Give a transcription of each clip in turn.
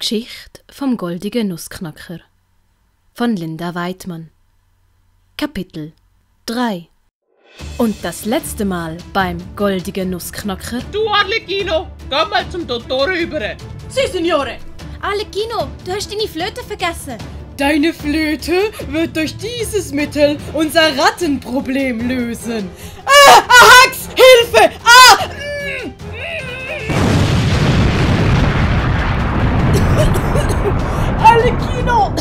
Geschichte vom goldigen Nussknacker von Linda Weidmann. Kapitel 3. Und das letzte Mal beim goldigen Nussknacker. Du Arlecchino, geh mal zum Dottore rüber. Si, Signore. Arlecchino, du hast deine Flöte vergessen. Deine Flöte wird durch dieses Mittel unser Rattenproblem lösen. Hax! Hilfe! Arlecchino!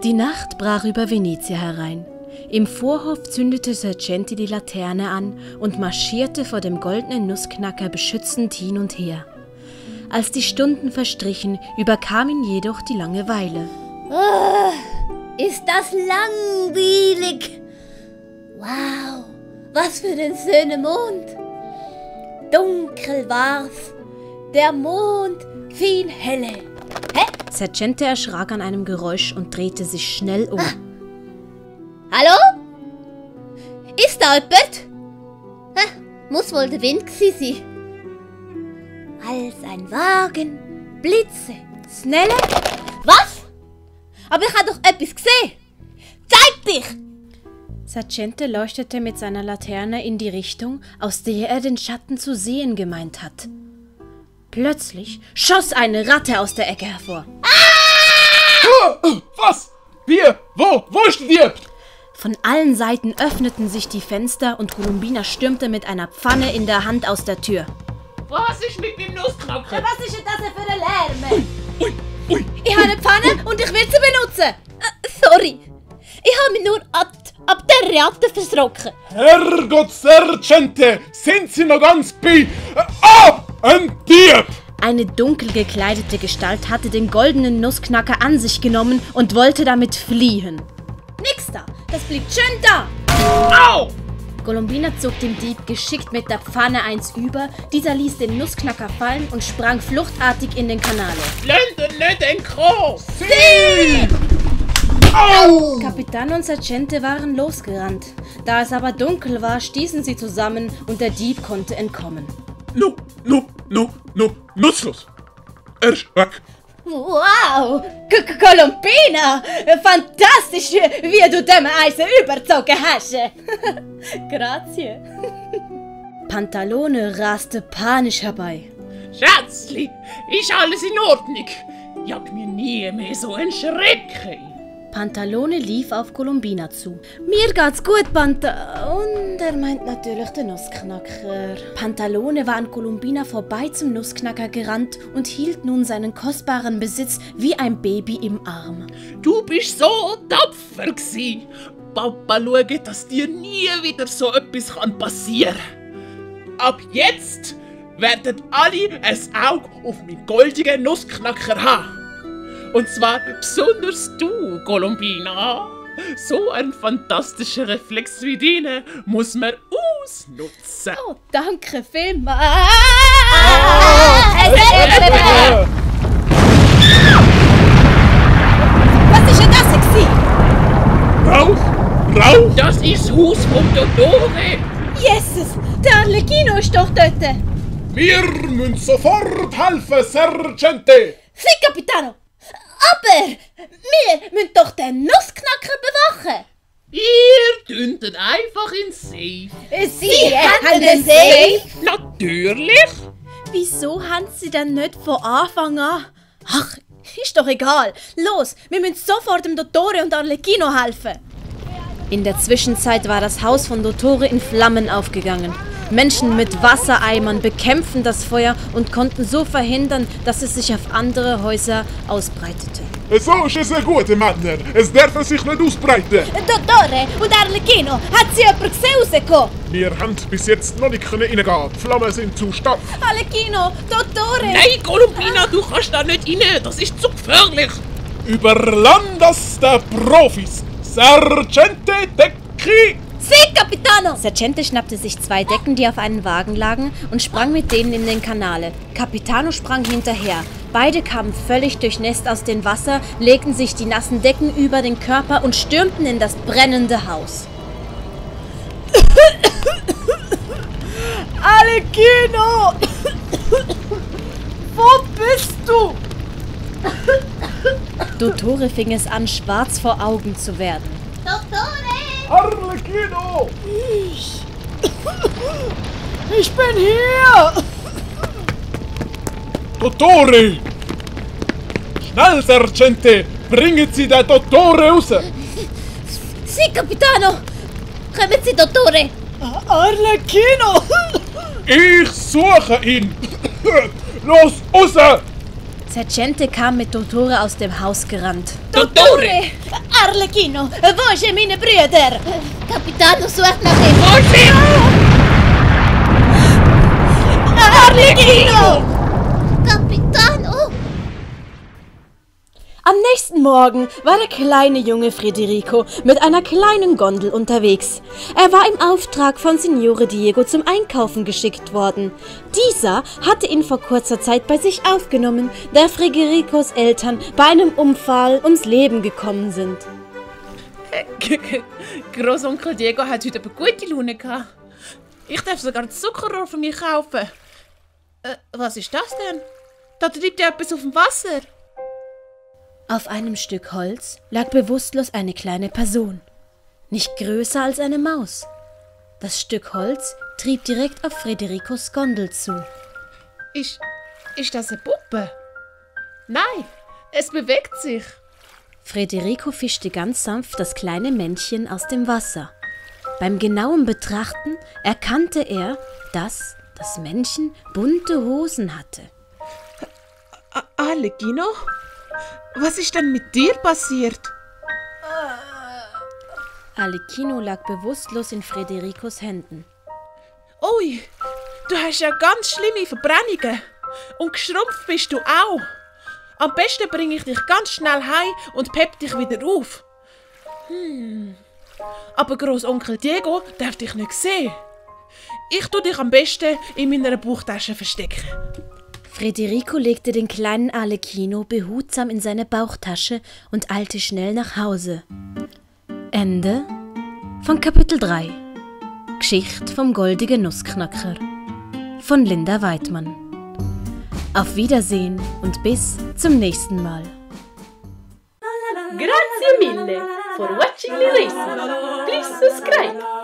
Die Nacht brach über Venezia herein. Im Vorhof zündete Sergenti die Laterne an und marschierte vor dem goldenen Nussknacker beschützend hin und her. Als die Stunden verstrichen, überkam ihn jedoch die Langeweile. Oh, ist das langweilig. Wow, was für ein schöner Mond. Dunkel war's, der Mond schien helle. Hä? Sergente erschrak an einem Geräusch und drehte sich schnell um. Hallo? Ist da jemand? Muss wohl der Wind gewesen sein. Als ein Wagen, Blitze, schnelle... Was? Aber ich habe doch etwas gesehen. Zeig dich! Sergente leuchtete mit seiner Laterne in die Richtung, aus der er den Schatten zu sehen gemeint hat. Plötzlich schoss eine Ratte aus der Ecke hervor. Was? Wir? Wo ist die? Von allen Seiten öffneten sich die Fenster und Columbina stürmte mit einer Pfanne in der Hand aus der Tür. Was ist mit dem Nussknacker? Was ist denn das für ein Lärm? Ui! Ich habe eine Pfanne und ich will sie benutzen. Sorry. Ich habe mich nur ab der Ratte verschrocken. Herrgott, Sergente! Sind Sie noch ganz bei... ein Dieb! Eine dunkel gekleidete Gestalt hatte den goldenen Nussknacker an sich genommen und wollte damit fliehen. Nix da, das bleibt schön da. Au! Columbina zog dem Dieb geschickt mit der Pfanne eins über, dieser ließ den Nussknacker fallen und sprang fluchtartig in den Kanal. Lasst ihn nicht entkommen! Au! Kapitan und Sergente waren losgerannt. Da es aber dunkel war, stießen sie zusammen und der Dieb konnte entkommen. Nutzlos! Er ist weg! Wow, Columbina, fantastisch, wie du dem Eisen überzogen hast. Grazie. Pantalone raste panisch herbei. Schätzli, ist alles in Ordnung? Ich hab mir nie mehr so erschrecken. Pantalone lief auf Columbina zu. Mir geht's gut, Und er meint natürlich den Nussknacker. Pantalone war an Columbina vorbei zum Nussknacker gerannt und hielt nun seinen kostbaren Besitz wie ein Baby im Arm. Du bist so tapfer gsi. Papa schaut, dass dir nie wieder so etwas passieren kann. Ab jetzt werden alle ein Auge auf meinen goldenen Nussknacker haben. Und zwar besonders du, Columbina. So ein fantastischer Reflex wie deine muss man ausnutzen. Oh, danke vielmals. Was ist denn das? Rauch! Das ist das Haus vom Dottore. Jesus, der Arlecchino ist doch dort. Wir müssen sofort helfen, Sergente! Si, Capitano. Aber wir müssen doch den Nussknacker bewachen. Ihr tünt ihn einfach in Safe. Sie haben den Safe? Natürlich. Wieso haben sie denn nicht von Anfang an? Ach, ist doch egal. Los, wir müssen sofort dem Dottore und Arlecchino helfen. In der Zwischenzeit war das Haus von Dottore in Flammen aufgegangen. Menschen mit Wassereimern bekämpften das Feuer und konnten so verhindern, dass es sich auf andere Häuser ausbreitete. So ist es gut, Männer. Es darf sich nicht ausbreiten. Dottore und Arlecchino, hat sie jemand gesehen rausgekommen? Wir haben bis jetzt noch nicht reingehen. Die Flammen sind zu stark. Arlecchino, Dottore! Nein, Columbina, du kannst da nicht rein. Das ist zu gefährlich. Überlass das den Profis. Sergente, Decki! Si, Capitano! Sergente schnappte sich 2 Decken, die auf einem Wagen lagen, und sprang mit denen in den Kanal. Capitano sprang hinterher. Beide kamen völlig durchnässt aus dem Wasser, legten sich die nassen Decken über den Körper und stürmten in das brennende Haus. Arlecchino! Wo bist du? Dottore fing es an, schwarz vor Augen zu werden. Dottore! Arlecchino! Ich bin hier! Dottore! Schnell, Sergeante! Bringen Sie den Dottore raus! Sì, capitano! Kommen Sie, Dottore! Arlecchino! Ich suche ihn! Los, raus! Sergeante kam mit Dottore aus dem Haus gerannt. Dottore! Arlecchino! Wo sind meine Brüder? Capitano sucht nach ihm! Wo sind Arlecchino! Capitano! Am nächsten Morgen war der kleine junge Federico mit einer kleinen Gondel unterwegs. Er war im Auftrag von Signore Diego zum Einkaufen geschickt worden. Dieser hatte ihn vor kurzer Zeit bei sich aufgenommen, da Federicos Eltern bei einem Unfall ums Leben gekommen sind. Großonkel Diego hat heute eine gute Laune gehabt. Ich darf sogar ein Zuckerrohr für mich kaufen. Was ist das denn? Da treibt ja etwas auf dem Wasser. Auf einem Stück Holz lag bewusstlos eine kleine Person, nicht größer als eine Maus. Das Stück Holz trieb direkt auf Federicos Gondel zu. Ist das eine Puppe? Nein, es bewegt sich. Federico fischte ganz sanft das kleine Männchen aus dem Wasser. Beim genauen Betrachten erkannte er, dass das Männchen bunte Hosen hatte. Arlecchino? Was ist denn mit dir passiert? Arlecchino lag bewusstlos in Federicos Händen. Ui, du hast ja ganz schlimme Verbrennungen. Und geschrumpft bist du auch. Am besten bringe ich dich ganz schnell heim und pepp dich wieder auf. Aber Großonkel Diego darf dich nicht sehen. Ich tue dich am besten in meiner Bauchtasche verstecken. Federico legte den kleinen Arlecchino behutsam in seine Bauchtasche und eilte schnell nach Hause. Ende von Kapitel 3. Geschichte vom goldigen Nussknacker von Linda Weidmann. Auf Wiedersehen und bis zum nächsten Mal. Grazie mille for watching the lesson. Please subscribe.